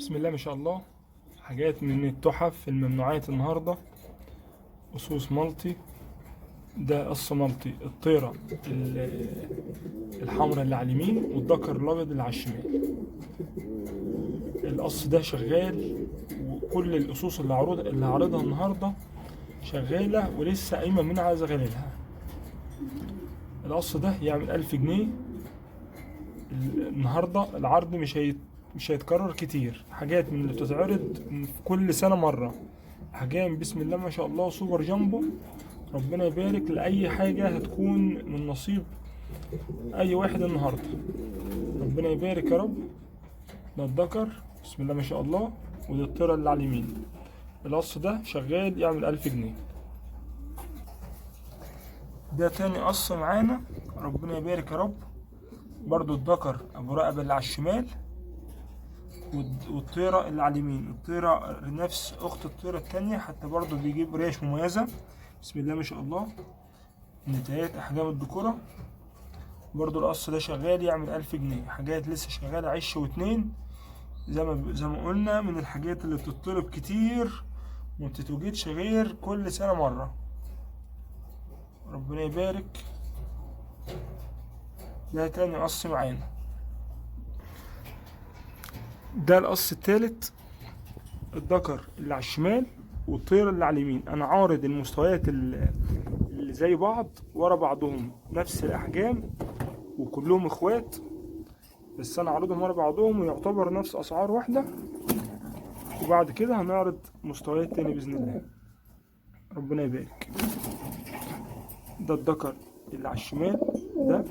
بسم الله ما شاء الله، حاجات من التحف الممنوعات النهارده. قصوص مالتي، ده قص مالتي، الطيرة الحمراء اللي على اليمين والذكر الابيض اللي على الشمال. القص ده شغال، وكل القصوص اللي عارضها النهارده شغالة ولسه قايمة من على زغاللها. القص ده يعمل 1000 جنيه النهارده. العرض مش هيتكرر كتير، حاجات من اللي بتتعرض في كل سنة مرة. حاجات بسم الله ما شاء الله super jumbo، ربنا يبارك لأي حاجة هتكون من نصيب أي واحد النهاردة، ربنا يبارك يا رب. ده الذكر بسم الله ما شاء الله، وده الطيرة اللي على اليمين. القص ده شغال يعمل 1000 جنيه. ده تاني قص معانا، ربنا يبارك يا رب. برضو الذكر أبو رقبة اللي على الشمال والطيرة اللي على اليمين. الطيرة نفس أخت الطيرة التانية، حتى برضو بيجيب ريش مميزة بسم الله ما شاء الله. نتايات أحجام الذكورة. برضو القص ده شغال يعمل 1000 جنيه. حاجات لسه شغالة عش واتنين، زي ما قلنا من الحاجات اللي بتطلب كتير وما بتتوجدش غير كل سنة مرة، ربنا يبارك. ده تاني قص معانا. ده القص التالت، الذكر اللي على الشمال والطير اللي على اليمين. انا عارض المستويات اللي زي بعض ورا بعضهم، نفس الاحجام وكلهم اخوات، بس انا عارضهم ورا بعضهم ويعتبر نفس اسعار واحدة. وبعد كده هنعرض مستويات تاني باذن الله، ربنا يبارك. ده الذكر اللي على الشمال ده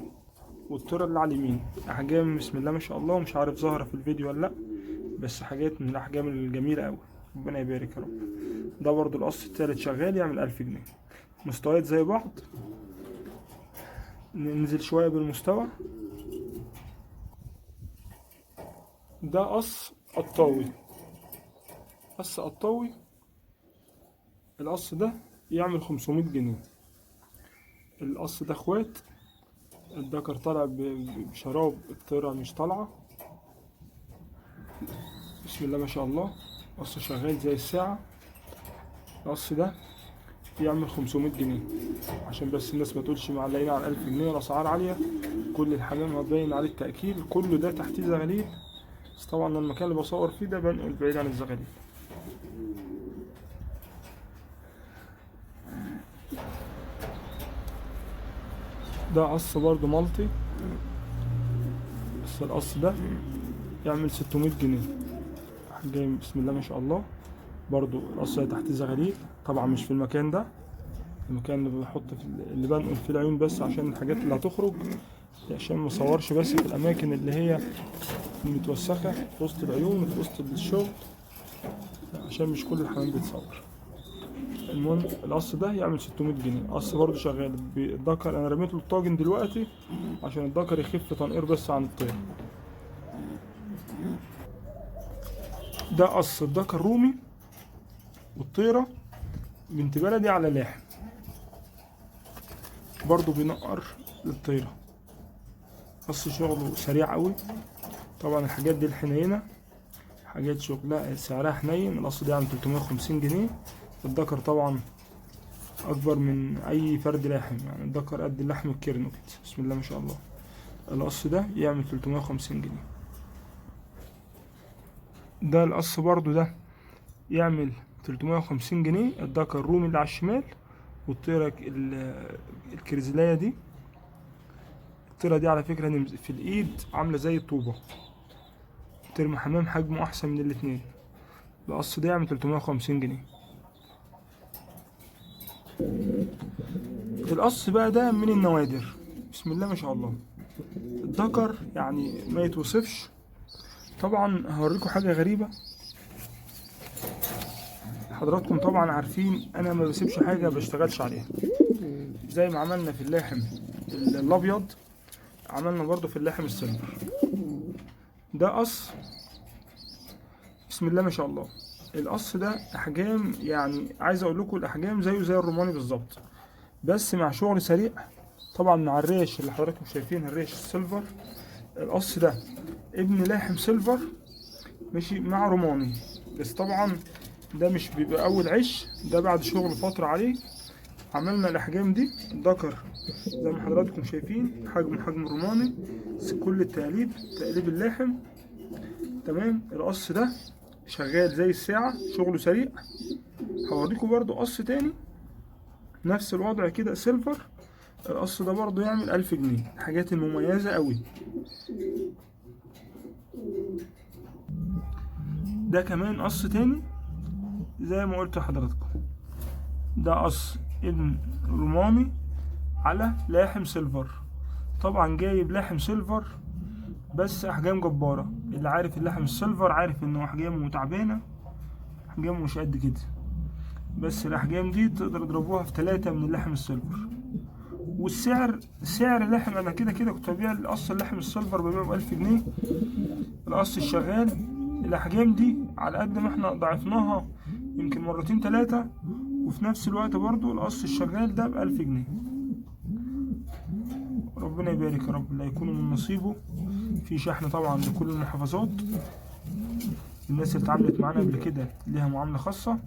والطيرة اللي على اليمين. احجام بسم الله ما شاء الله، مش عارف ظاهرة في الفيديو ولا لا، بس حاجات من الاحجام الجميلة اوي، ربنا يبارك يا رب. ده برضو القص التالت شغال يعمل 1000 جنيه. مستويات زي بعض، ننزل شوية بالمستوى. ده قص قطاوي، قص قطاوي. القص ده يعمل 500 جنيه. القص ده اخوات، الذكر طالع بشراب، الطيرة مش طالعة بسم الله ما شاء الله. قص شغال زي الساعة. القص ده يعمل 500 جنيه، عشان بس الناس ما تقولش معلقين على 1000 جنيه، الأسعار عالية. كل الحمام هتبين عليه التأكيل، كله ده تحتيه زغاليل، بس طبعا المكان اللي بصور فيه ده بنقل بعيد عن الزغاليل. ده قص برضو مالتي، بس القص ده يعمل 600 جنيه. جاي بسم الله ما شاء الله. برضو القص ده تحت زغاليل، طبعا مش في المكان ده، المكان اللي بحط في اللي بنقل فيه العيون بس عشان الحاجات اللي هتخرج، عشان ما اصورش بس في الاماكن اللي هي متوسخه في وسط العيون وفي وسط الشغل، عشان مش كل الحمام بيتصور. المهم القص ده يعمل 600 جنيه. قص برضو شغال بالذكر، انا رميت له الطاجن دلوقتي عشان الذكر يخف تنقير بس عن الطير. ده قص الذكر رومي والطيرة بنت بلدي على لاحم، برضو بينقر للطيرة. قص شغله سريع قوي. طبعا الحاجات دي الحنينة، حاجات شغلها سعرها حنين. القص ده يعمل 350 جنيه. الذكر طبعا اكبر من اي فرد لاحم، يعني الذكر قد اللحم الكرنو كده بسم الله ما شاء الله. القص ده يعمل 350 جنيه. ده القص برضو ده يعمل 350 جنيه. الذكر الرومي اللي على الشمال والطيرة الكرزلاية دي. الطيرة دي على فكرة في الايد عاملة زي الطوبة، ترمي حمام حجمه احسن من الاتنين. القص ده يعمل 350 جنيه. القص بقى ده من النوادر بسم الله ما شاء الله. الذكر يعني ما يتوصفش. طبعا هوريكم حاجة غريبة، حضراتكم طبعا عارفين انا ما بسيبش حاجة بشتغلش عليها، زي ما عملنا في اللاحم الابيض عملنا برضو في اللاحم السيلفر. ده قص بسم الله ما شاء الله. القص ده احجام، يعني عايز اقول لكم الاحجام زيه زي الروماني بالظبط، بس مع شغل سريع طبعا مع الريش اللي حضراتكم شايفينها، الريش ال silver. القص ده ابن لاحم silver ماشي، مع روماني. بس طبعا ده مش بيبقى اول عش، ده بعد شغل فترة عليه عملنا الاحجام دي. الذكر زي ما حضراتكم شايفين حجم روماني، كل التقليب تقليب اللاحم. تمام. القص ده شغال زي الساعة، شغله سريع. هوريكم برضو قص تاني نفس الوضع كده سيلفر. القص ده برضو يعمل 1000 جنيه، الحاجات المميزة قوي. ده كمان قص تاني زي ما قلت لحضراتكم، ده قص ابن روماني على لاحم silver. طبعا جايب لاحم silver بس احجام جبارة. اللي عارف اللحم ال silver عارف انه احجامه تعبانة، احجامه مش قد كده، بس الاحجام دي تقدر تضربوها في 3 من اللحم ال silver. والسعر سعر اللحم، انا كده كده كنت ببيع القص اللحم ال silver ببيعه ب1000 جنيه. القص الشغال الاحجام دي على قد ما احنا ضعفناها يمكن مرتين 3، وفي نفس الوقت برضو القص الشغال ده ب1000 جنيه. ربنا يبارك يا رب، اللي هيكونوا من نصيبه. في شحن طبعا لكل المحافظات، الناس اللي اتعاملت معانا قبل كده ليها معاملة خاصة.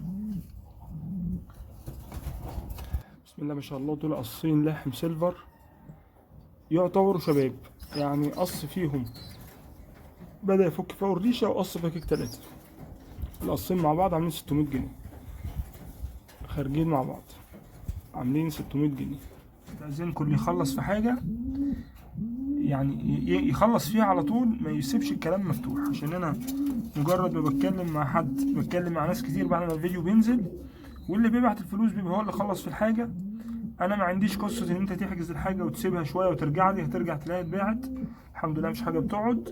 بسم الله ما شاء الله، دول قصين لحم سيلفر يعتبروا شباب، يعني قص فيهم بدأ يفك فوق الريشة وقص فكك 3. القصين مع بعض عاملين 600 جنيه، خارجين مع بعض عاملين 600 جنيه. عايزين كل يخلص في حاجة يعني يخلص فيها على طول، ما يسيبش الكلام مفتوح، عشان انا مجرد ما بتكلم مع حد بتكلم مع ناس كتير بعد ما الفيديو بينزل، واللي بيبعت الفلوس بيبقى هو اللي خلص في الحاجة. انا ما عنديش قصة ان انت تحجز الحاجة وتسيبها شوية وترجع لي، هترجع تلاقيها اتباعت الحمد لله، مش حاجة بتقعد.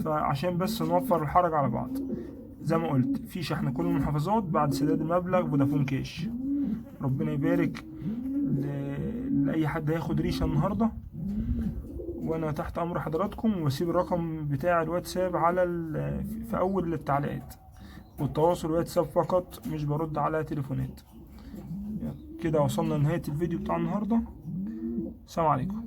فعشان بس نوفر الحرج على بعض، زي ما قلت في شحن كل المحافظات بعد سداد المبلغ فودافون كاش. ربنا يبارك لأي حد هياخد ريشة النهاردة، وانا تحت امر حضراتكم. واسيب الرقم بتاع الواتساب على في اول التعليقات، والتواصل واتساب فقط، مش برد على تليفونات. كده وصلنا لنهاية الفيديو بتاع النهاردة. السلام عليكم.